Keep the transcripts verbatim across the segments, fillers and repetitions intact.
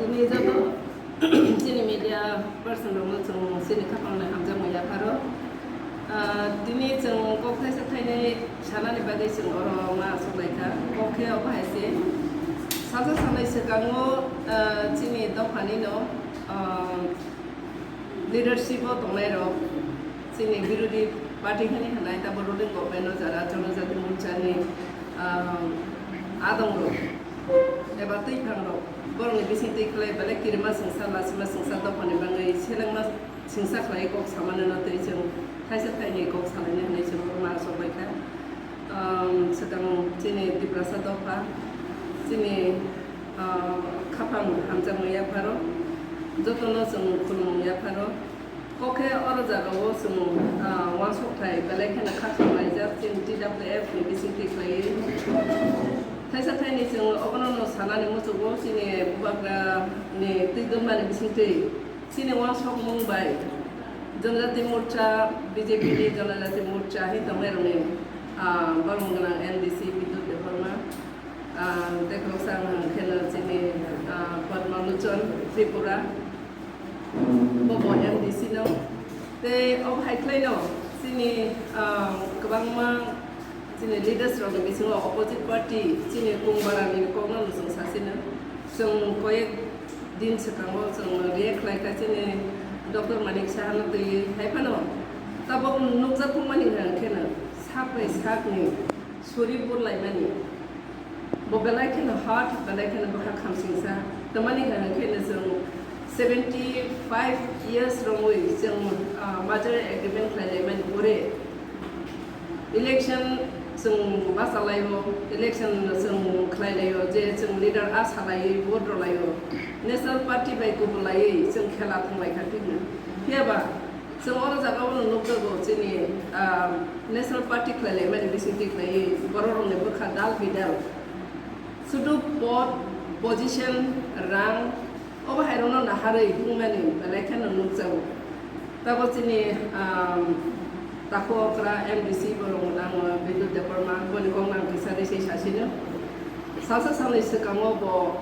Tini joto chini media person rokno chwng chini khapangni hamjakmung yapharo. Ah, tini chwng kok thaisa thainwi sanani bagwi chwng oro ma achuklaikha. Kok khe obo hai se. Salsa salnwi swkango, ah, chini dophanino, ah, leadership o tongnairok, chini birodhi party hwnwi hwnai, tabuk ruling government o jara Jonojati Morcha ni, ah, adongrok eba twiphangrok borokni bisingtwi khlai belai kirima singsa, lasima singsa dophani bagwi selengma singsa khlai kok samano no twi chwng thaisa thaini kok salaina hwnwi chwng ma achukbaikha. Um, swkang chini Tiprasa dopha, chini, uh, khapang hamjakmung yapharo, jotono chwng khulumung yapharo. Kok khe oro jagao chwng, uh, uansukthai belai kheno kha khamlaijak chini T W F ni bisingtwi khlaiwi. Thaisa thaini chwng obono no sanani muchugo chini bubagra ni twi gwnmani bisingtwi. Chini uansukmung bai Janajati Morcha, B J P ni Janajati Morcha hai tongnairokni, ah, borokni gwnang M D C Bidyut Debbarma, ah, tei khoroksa ang kheno chini, ah, Padma Lochon Tripura, bobo M D C no. Tei obo hai khlaino chini, ah, kwbangma chini leaders rokni bisingo opposite party chini Kungbarani kokno chwng sasino. Chwng koyek din swkango chwng react khlaikha chini Doctor Manik Sahano twiwi. Hai phano tabuk nukjak tongmani hwnkhe no sak bai sakni suri burlaimani. Bo belai kheno hard, belai kheno bwkha khamsingsa. Tamani hwnkhe no chwng seventy five years romwi chwng, ah, merger agreement khlailaimani pore. Election chwng bachalaio, election chwng khlailaio, je chwng leader a salaio, vote rwlaio. National Party bai kubulaiwi chwng khela thanglaikha thikno. Phiyaba chwng oro jagao no nukjago chini, ah, National Party khlailaimani bisingtwi khlaiwi bororokni bwkha dal bidal. Sudu pod, position, rang, obo hairokno naharwi himnani belai kheno nukjago. Tabuk chini, um, takhuk okra M D C borok nango Bidyut Debbarma, boni kok nang kisa risi sasino. Salsa salni swkango bo,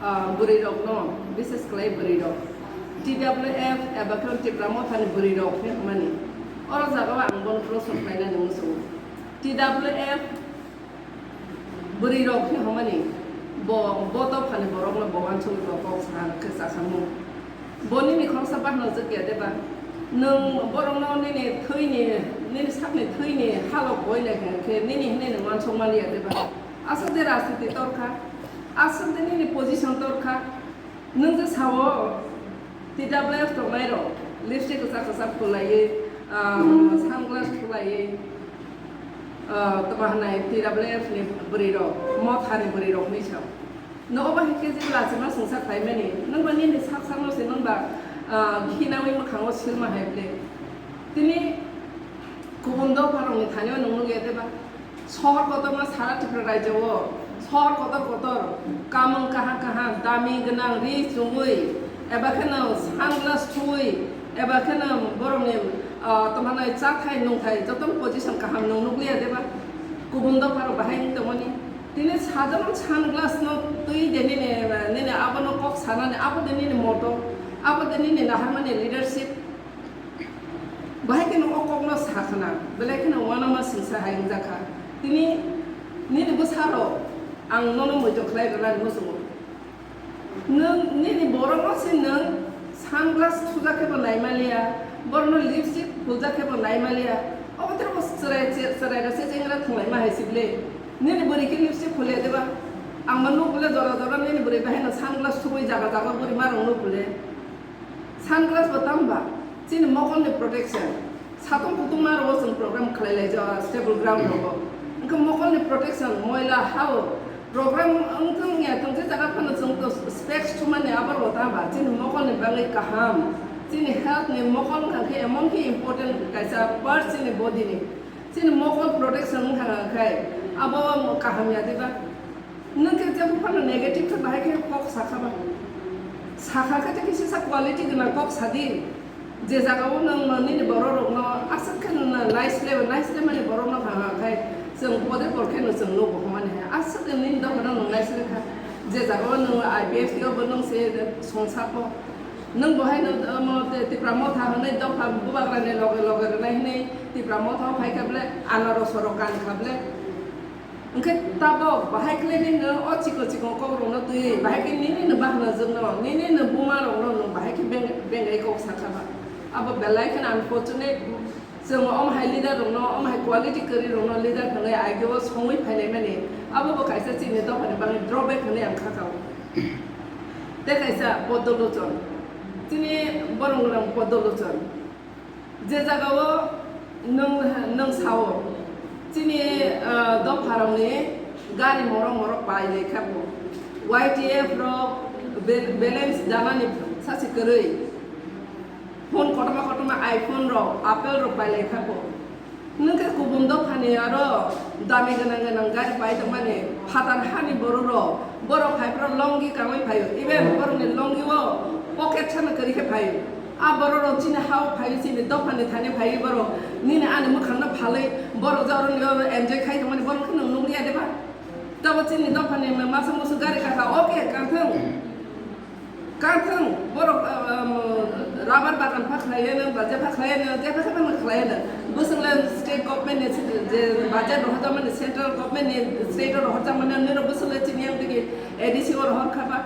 ah, bwrwirokno, bises khlai bwrwirok, T W F eba khe Tipra Mothani bwrwirok hinmani. Oro jagao ang bono proshno khlainani muchungo. T W F Bwrwi rok hinwi hwnmani, bo, bo dophani borokno bo uansugwi bo kok sa khe chasamung. Bo nini khoroksa bahanojak ya de ba? Nwng borokno nini thwini, nini sakni thwini halok boilai kha khe nini hinwi nwng uansuk man ya de ba? Aswk de rajniti tor kha, aswk de nini position tor kha. Nwng je sao, T W F tongnai rok, lipstick kwchak kwchak phulaiwi, ah, sunglass phulaiwi, ah, tamo hwnai T W F ni bwrwi rok, mothani bwrwi rok hinwi sao. Nogo ba hinkhe je lachima singsa khlaimani, nwng ba nini sak sakno se nwng ba, ah, khinawi mwkhango silma hai ble. Tini kubun dopha rokni thani o nwng nukya de ba? Sohor kotorma sara Tripura rajyo o, sohor kotor kotor, kamung kaham kaham, dami gwnang ri chumui, eba kheno sunglass thuwi, eba kheno borokni, ah, tongmani chathai nungthai jotono position kaham nwng nukliya de ba? Kubun dopha rok bahai wng tongmani. Tini sajaron sunglass no twi de nini, nini abono kok sanani, abo de nini moto, abo de nini naharmani leadership. Bahai kheno o kokno sa khna, belai kheno uanama singsa hai wngjakha. Tini nini bwsarok ang nono moito khlai rwnani muchungo. Nwng nini borokno se nwng sunglass thujak khe bo naimaliya, borokno lipstick phuljak khe bo naimaliya. Obo tei bo chwrai, chwrai rok se chengra thwnglaima hai se ble. Nini bwrwi khe lipstick phuliya de ba? Ang bo nuk bole jora jora nini bwrwi bahai no sunglass thubui jaga jaga bwrwi ma rok nuk bole. Sunglass bo tamo ba? Chini mokolni protection. Satung kutung ma rwo chwng program khlai lai jao, stable ground rogo. Wngkha mokolni protection, moila ha o. Program wngthang ya thang je jaga phano chwng to specs thumani abo rwo tamo ba? Chini mokolni bagwi kaham. Chini health ni mokol wngkha khe emon khe important kaisa part chini body ni. Chini mokol protection wngkha khe abo kaham ya de ba? Nwng khe jebo phano negative khe bahai khe kok sakha ba? Sakha khe tei kisa sa quality gwnang kok sadi. Je jaga o nwng nini borok rokno aswk khe nwng naisle, naisle mani borok no ha ha khai chwng pode por khe no chwng nugo hwnmani hai. Aswk khe nini dophano nwng naisle kha. Je jaga o nwng I P F T o bo nwng se songsa po. Nwng bo hai no, omo, te Tipra Motha hwnwi dopha bubagra ni loge loge rwnai hwnwi Tipra Motha o phai kha ble anaro soro kan kha ble. Hwnkhe tabok bahai khlai nai no o chikon chikon kok rok no twi bahai khe nini no bahna jwk no, nini no buma rok no nwng bahai khe beng-, bengai kok sa kha ba. Abo belai kheno unfortunate. Chwng omo hai leader rokno, omo hai quality kwrwi rokno leader hwnwi I P O songwi phainai mani, abo bo kaisa chini dophani bagwi drawback hwnwi ang kha kao. Tei kaisa Poddo Lochon, chini borong gwnang Poddo Lochon, je jagao nwng, nwng sao chini, ah, dopharokni gari morok morok pai lai kha bo, Y T F rok bal-, balance danani sachi kwrwi. Phone kotorma kotorma iPhone rok, Apple rok pai lai kha bo. Nwng khe kubun dophani aro dami gwnang gwnang gari pai tongmani, phatar hani borok rok, borok phai phro longi kangwi phaio, even borokni longi o pocket sana kwrwi khe phaio. A borok rok chini ha o phaio, chini dophani thani phaio borok, nini ani mwkhang no phalwi borok je oro ni oro enjoy khai tongmani borok khe nwng nukliya de ba? Tabo chini dophani masa musu gari kaka, okay, kang thung. Kang thung, borok, um, rubber bagan pha khlaiya nang, baja pha khlaiya nang, je pha khlaiya nang. Bwswk le state government ni je budget rohorjak mani, central government ni state o rohorjak mani, nini bwswk le chini yang digi A D C o rohor kha ba.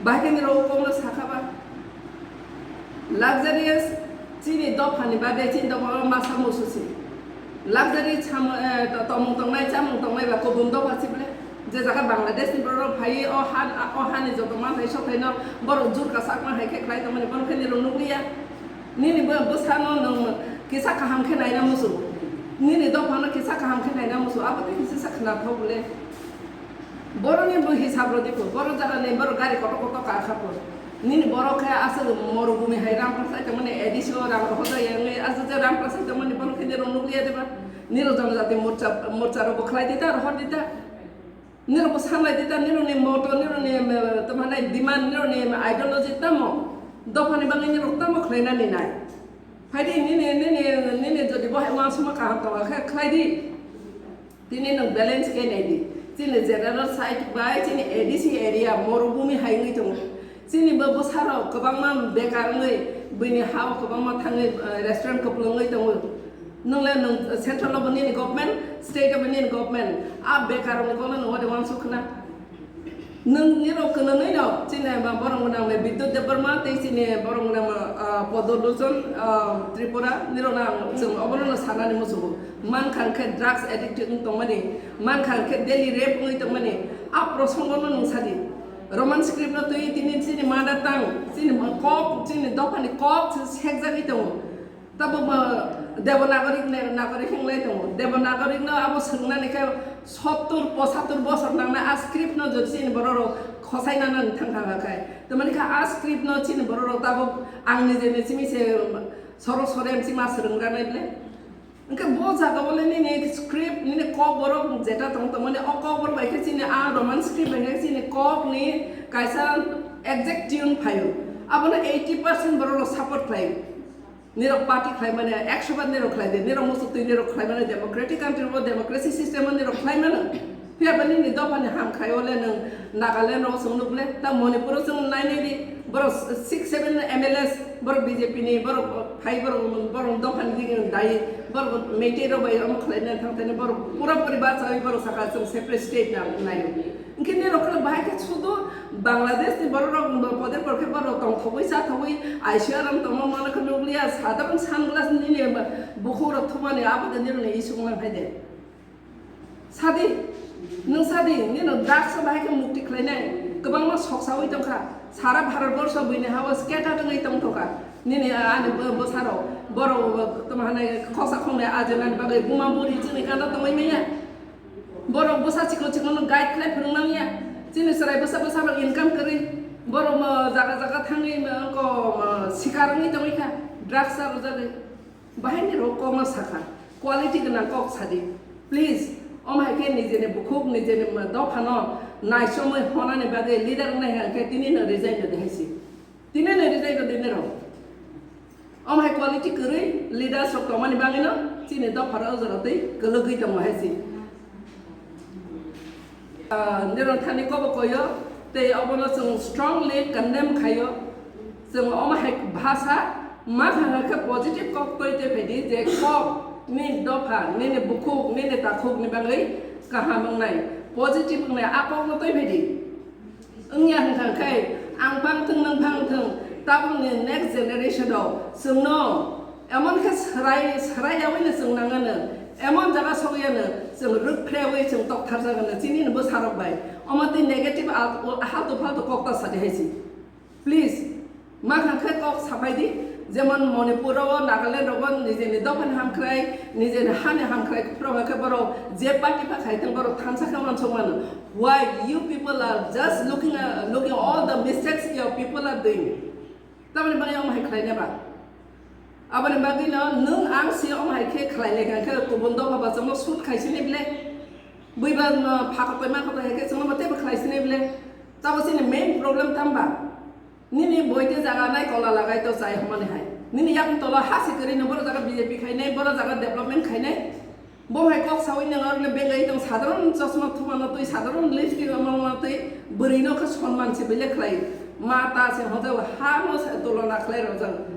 Bahai khe nini rok kok no sa kha ba. Luxurious, chini dophani bagwi, chini dophano masa musu si. Luxury chamo-, eh, to-, tomung tongnai, chamung tongnai ba kubun dopha si ble. Je jaga Bangladesh ni borok phai, o ha, o hani joto manthai sothai no borok jur ka sakma hai khe khlai tongmani, bono khe nirok nukliya. Nini bo, bwsano nwng kisa kaham khe naina musu. Nini dophano kisa kaham khe naina musu. Abo tei kisa sa khna thok le. Borokni bo hisab rw di pho, borok jagani borok gari kotor kotor ka kha pho. Nini borok khe aswk morubhumi hai rang prasai tongmani, A D C o rang rohorjak ya wngwi aswk je rang prasai tongmani, borok khe nirok nukliya de ba? Nirok jonojati morcha, morcha rok bo khlai di ta, rohor di ta. Nirok bo sanglai di ta, nirokni moto, nirokni, em, tamo hwnai demand, nirokni ideology tamo? Dophani bagwi nirok tamo khlainani nai? Phai di, nini, nini, nini jodi bo hai uansukma kaham tongo khe khlai di. Tini nwng balance khe nai di. Chini general side bai chini A D C area morubhumi hai wngwi tongo. Chini bo bwsarok kwbangma bekar wngwi, buini ha-o kwbangma thangwi, eh, restaurant kwplwngwi tongo. Nwng le nwng central o bo nini government, state o bo nini government. A bekar rokni kokno nwng ode uansuk khna. Nwng nirok kwnwi no chini ba borok gwnang le Bidyut Debbarma tei chini borok gwnang, ah, Poddo Lochon, ah, Tripura nirok no ang chwng obono no sanani muchungo. Mankha hwnkhe drugs addict wng tongmani, mankha hwnkhe daily rape wngwi tongmani, a prosongo no nwng sadi. Roman script no twi tini chini mother tongue, chini kok, chini dophani kok se sekjagwi tongo. Tabuk bo Devanagari ne, Nagari hinglai tongo. Devanagari no abo swngnani khe sottur, pochattur bosor nangna a script no jodi chini borok rok khosai nana thang thang kha. Tamani kha a script no chini borok rok tabuk ang nije ni simi se sorok sore sima swrwng ranai ble. Hwnkhe bo jaga o le nini script, nini kokborok jeta tong tongmani, o kokborok bai khe chini a Roman script bai khe chini kok ni kaisa exact tune phaio. Abono eighty percent borok rok support khlaio. Nirok party khlaimani, ekso bar nirok khlai di, nirok muchuk twi nirok khlaimani democratic country o democracy system o nirok khlaimano. Phiya ba nini dophani ham khai o le nwng Nagaland o chwng nuk le, ta Manipur o chwng nai nai di, borok six seven M L As, borok B J P ni, borok phai, borok, borok dophani digi dai, borok Meitei rok bai omo khlai nai thang thani, borok pura puri bachawi borok saka chwng separate state na nai. Hwnkhe nirok khe bahai khe sudu Bangladesh ni borok rok bo poder pore khe borok tongthogwi chathogwi I C R ang tongma mano khe nukliya, sadharon sunglass nini bukhuk rok thumani abo de nirok ni isuk lang hai de. Sadi, nwng sadi, nino drugs o bahai khe mukti khlainai, kwbangma soksawi tongkha, sara Bharat borsho buini ha-o scatter wngwi tongthokha. Nini ani bwsarok, borok tamo hanai khoksa khoknai ajenani bagwi buma buri chini kanda tongwi manya. Borok bwsa chikon chikon no guide khlai phwrwng manya. Chini chwrai bwsa bwsa rok income kwrwi, borok mo jaga jaga thangwi mo ko mo sikar wngwi tongwi kha, drugs rwjagwi. Bahai ni rok kok no sakha, quality gwnang kok sadi. Please, omo hai khe nijeni bukhuk, nijeni dopha no naisomwi honani bagwi leader wngnai hai khe tini no resign rwdi hai si. Tini no resign rwdi nirok. Omo hai quality kwrwi leaders rok tongmani bagwi no chini dopha rok o jora twi kwlwgwi tongo hai si. Ah, nirok thani kobo koyo, tei obono chwng strongly condemn khayo. Chwng omo hai bhasa ma thangkha khe positive kok twi twi phaidi je kok ni dopha, nini bukhuk, nini takhuk ni bagwi kaham wngnai, positive wngnai, a kokno twi phaidi. Wngya hwnkha khe ang phang thwng, nwng phang thwng, tabukni next generation rok chwngno emon khe swrai, swrai yaui no chwng nangano, emon jaga sogwi ano chwng rwk phrewi chwng tok tharjak ano, chini ni bwsa rok bai. Omo twi negative al-, haltu phaltu kok ta sadi hai si. Please, ma kha khe kok sapai di, jemon Manipur o, Nagaland rogo nijeni dophani hamkrai, nijeni hani hamkrai phro khe borok je party pha khai thang borok thansa khe uansuk mano. Why you people are just looking, uh, looking all the mistakes your people are doing? Tamoni bagwi omo hai khlai neba? Aboni bagwi no nwng ang si omo hai khe khlai le kha khe kubun dopha ba chwngno shoot khai sini ble. Bui ba no pha koto ma koto hai khe chwngno ba tebo khlai sini ble. Tabo chini main problem tamba. Nini boite jaga nai kola lagai to chai hwnmani hai. Nini yakung tolo ha si kwrwi no boro jaga B J P khai nai, boro jaga development khai nai. Bo hai kok sawi nang arle bengai tong sadharon chosma thumano twi, sadharon lipstick amangma twi, bwrwi no khe sonman se bile khlai. Ma ta se hodo ha no se tulona khlai rojak.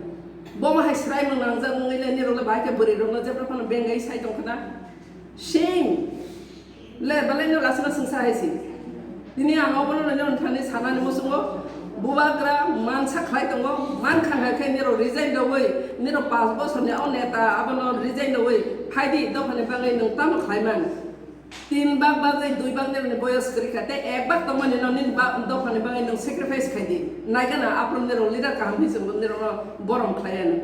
Bo ma hai srai mung nangjak wngwi le nirok le bahai khe bwrwi rok no jebra phano bengai sai tong khna. Shame. Le balai no lasima sungsa hai si. Tini ang obono nini thani sanani musungo bubagra mansa khlai tongo, man kha hai khe nirok resign rogwi, nirok panch bosorni o neta abono resign rogwi phaidi dophani bagwi nwng tamo khlai man. Tin bak bagwi dui bak nirokni boyos kwrwi kha tei ek bak tongmani no nini ba-, dophani bagwi nwng sacrifice khai di. Naikha na aphuru nirok leader kaham hinwi chwngbo nirokno borom khlai anw.